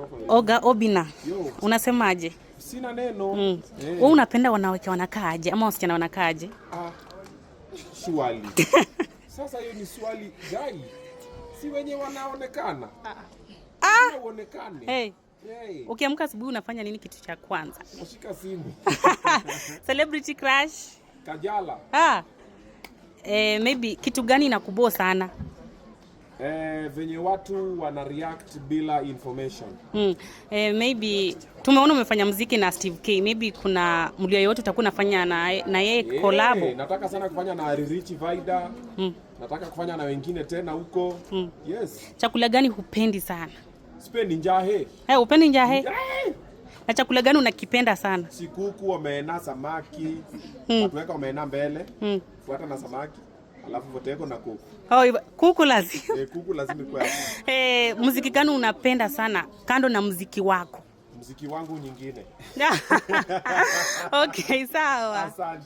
Profile. Oga Obina. Yo. Unasemaje? Sina neno. Eh. Wewe unapenda wanawake wanakaaje ama wasichana wanakaaje? Ah, swali. Sasa hiyo ni swali gai. Si wenye wanaonekana. Ah. Uonekane. Hey. Hey. Ukiamka asubuhi unafanya nini kitu cha kwanza? Nashika simu. Celebrity crush? Kajala. Ah. Maybe kitu gani inakubo sana? Venye watu wana react bila information. Maybe tumeona umefanya mziki na Steve K. Maybe kuna mlio yoyote utakuwa unafanya na yeye collab? Nataka sana kufanya na Ririchi Vaida. Nataka kufanya na wengine tena huko. Yes. Chakula gani hupendi sana? Sipendi njahe. Hupendi njahe? Eh! Na chakula gani unakipenda sana? Sikuku, omena, samaki. Watuweka omena mbele. Fuata na samaki. Alafu voteko na kuku. Oh, kuku lazima. Kuku lazima ikuwe hapo. Muziki gani unapenda sana kando na muziki wako? Muziki wangu nyingine. Okay, sawa. Asante.